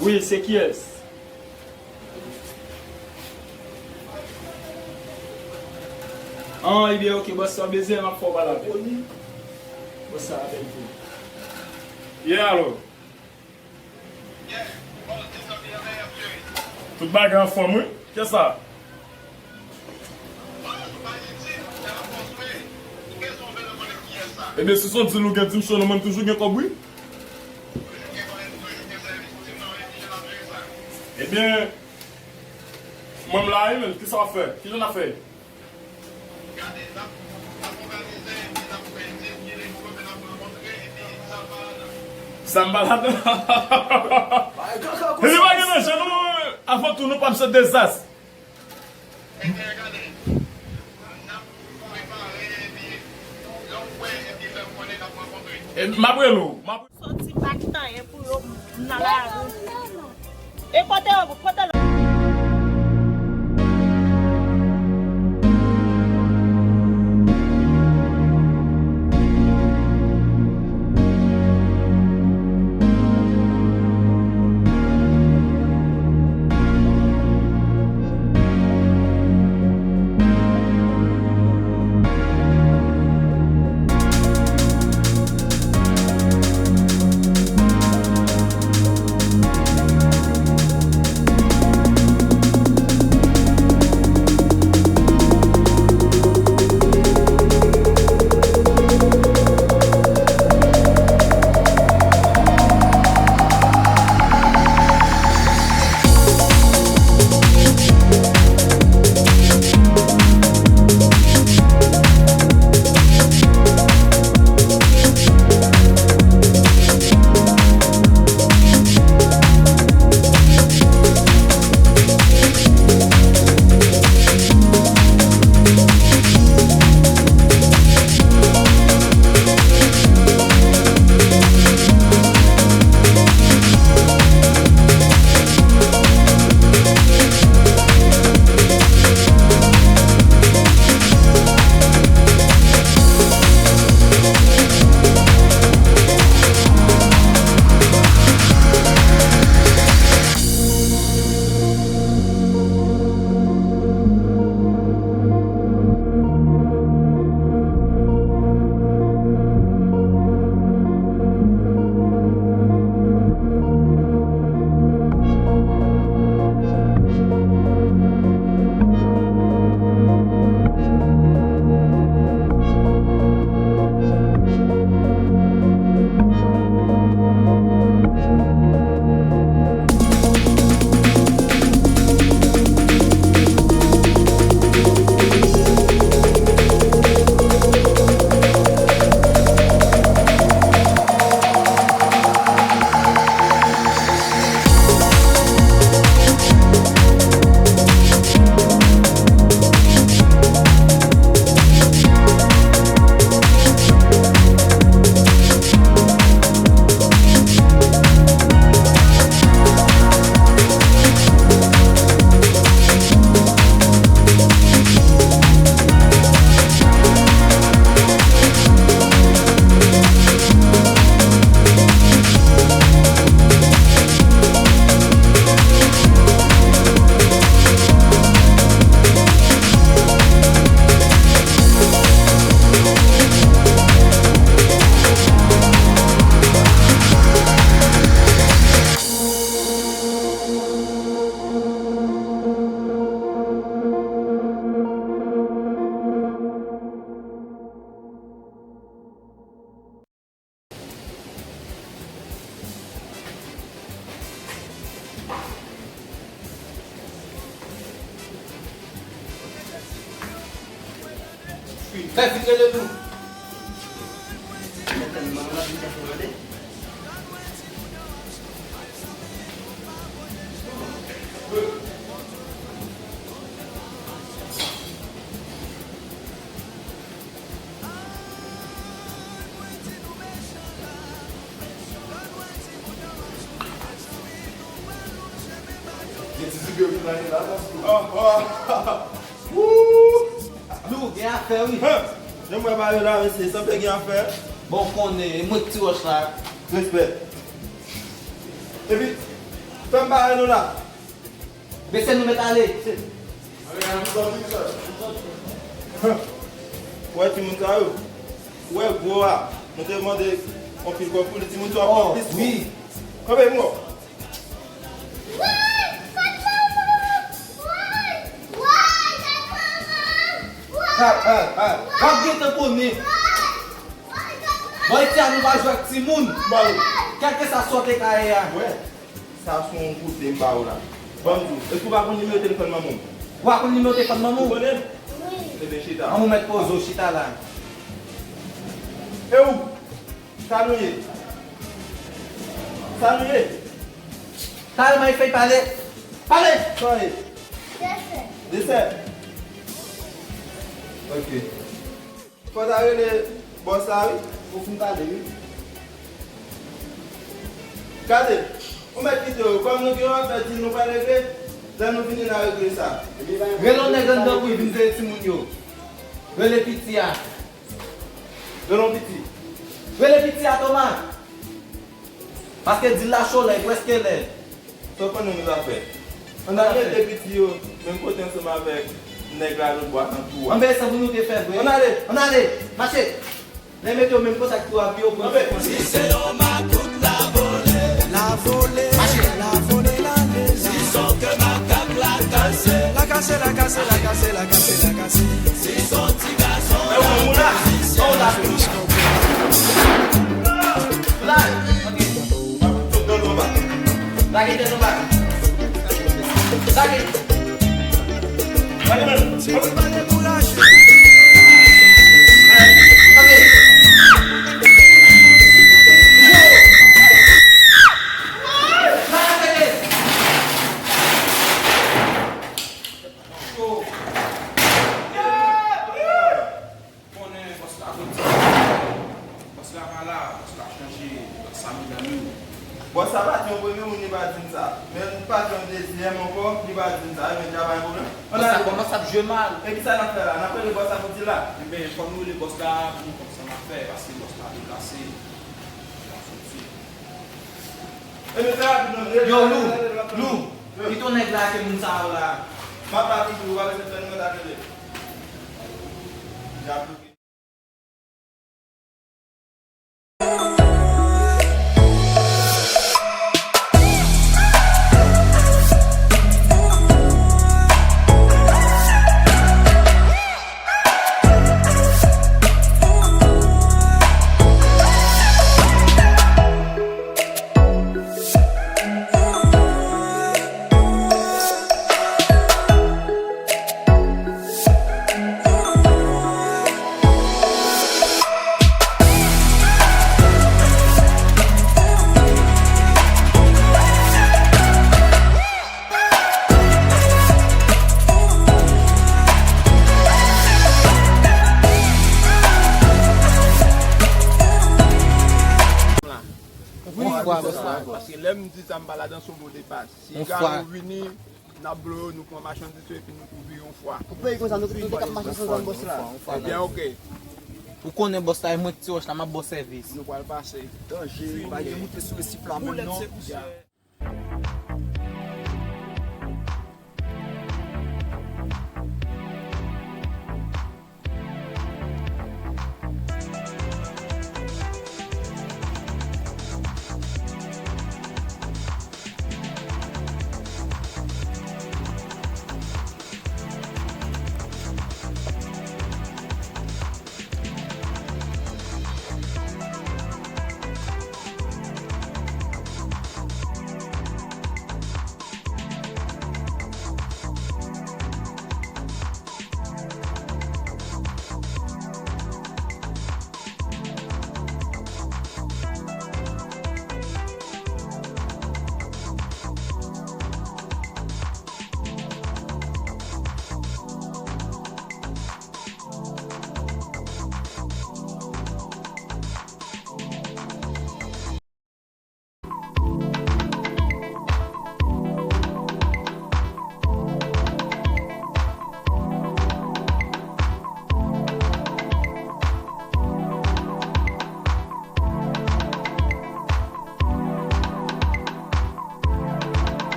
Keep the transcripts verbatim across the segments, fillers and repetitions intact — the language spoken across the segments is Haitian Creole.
Wi, se kiyès? An, ebyen, ok, bòs, sa w bezwen, m ap fè w pale avè l. Bòs sa apèl tou. Yeah, alo. Tout bagay anfòm, wi. Kiyès sa? Ebyen, si se yon dil ou gen, di m, selon mwen, m toujou gen kòb, wi. Ebyen, mwen m la, wi, men, kisa w ap fè? Kijan n ap fè? Sa m pa ladan. Epi pa gen nan jan nou, avan tou, nou pa m se dezas. E, m ap rele w. M ap Soti m pa kite anyen pou yo, m nan lari. E kote yo, kote l? Fè vit rele nou. Gen ti figi yo vin nan la, la, la. Ah, ah. Woo! Lou, gen afè, wi. Hen! Jan m wè ba yo la, mesye, sanble gen afè. Bon, konnen, e mwen k ti wòch la. Respè. Epi, Fè m bare nou la. Mesye, nou mèt ale. Ou wè timoun sa yo? Ou wè gwo a? Nou te mande anpil kòb pou li, timoun sa yo ap pran plis kòb. Kanpe, mwen. Ha, ha, ha. W ap gentan konnen. Bò isi a, nou pa jwe ak timoun. Kèlkeswa sa w te ka ye a. Sa se yon kote m ba ou la. Ban m di w, èske w pa konn nimewo telefòn manman w? Ou pa konn nimewo telefòn manman w? Ou konnen l? Wi. Ebyen, chita. Manman w mèt poze w, chita la. E ou? Sa nou ye? Sa nou ye? Talman e fèy pale. Pale! Sa ye? Desè. Desè? Ok. Fò ta rele bòs la, wi. Ou fin pale, wi. Gade, ou mèt kite yo. Kòm nou gen yon afè di nou pral regle, lè nou vini n a regle sa. Rele yon nèg anndan pou l vin veye timoun yo. Rele piti a. Rele yon piti. Rele piti a, Toma. Paske di l la cho la, e prèske lè. Sa w konnen nou ta fè? Ann al mete piti yo menm kote ansanm avèk nèg la lòt bò a nan twou a. Ann veye sa pou nou te fè vre. Ann ale. Ann ale. Mache. Lè mete yo menm konsa ki twou a, pi yo pran. Ann veye. Si se yon makout la vole. La vole. Mache. La vole, la vole. Si se yon ke makak la kase. La kase, la kase, la kase, la kase, la kase. Si se yon ti gason la kase. Lage tèt anba. Lage. Konnen bòs la konn di. Bòs la pa la, bòs la chanje, bòs sa medam yo. Bòs la pa di yon premye moun, li pa di m sa. Men li pa di yon dezyèm ankò, li pa di m sa. Ebyen, travay pwoblèm. Bòs la kòmanse ap jwe mal. E kisa n ap fè la? N ap rele bòs la pou di l la? Ebyen, fò nou rele bòs la pou nou konn sa n ap fè, paske bòs la deplase. Li ap soti. Yo, Lou, Lou, kite nèg la ak moun sa yo la. M ap la toujou, ou pa bezwen fè nou mèt atende. Yon fwa, bòs la. Paske lè m di sa, m pa ladan, se yon mo de pas. Si gari vini, n ap blowe, nou pran machandiz yo epi nou tou vire yon fwa. Pou peyi konsa, nou, nou te kab mache san zòn bòs la. Ebyen, oke. Ou konnen bòs la, e mwen ki ti wòch la, m ap ba w sèvis. Nou pral pase. Danje, pa gen moute sou resif la menm non.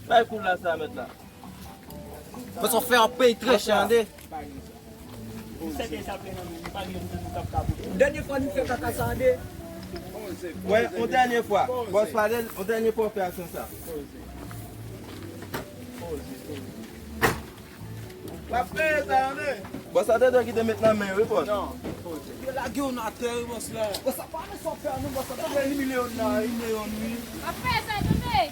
Bay kou la sa, mèt la. Fò sa fè yon peyi trè chè, tande. Dènye fwa nou fè kaka sa, tande. Wè, yon dènye fwa. Bòs Fadel, yon dènye fwa w fè aksyon sa. W ap peye sa, tande. Bòs Fadel ki te met nan men, wi, bòs. Non. Yo lage w nan atè, wi, bòs la. Bòs la pa nan sa w fè a, non, bòs la. Yo imilye w nan, imilye w, wi. W ap peye sa, tande.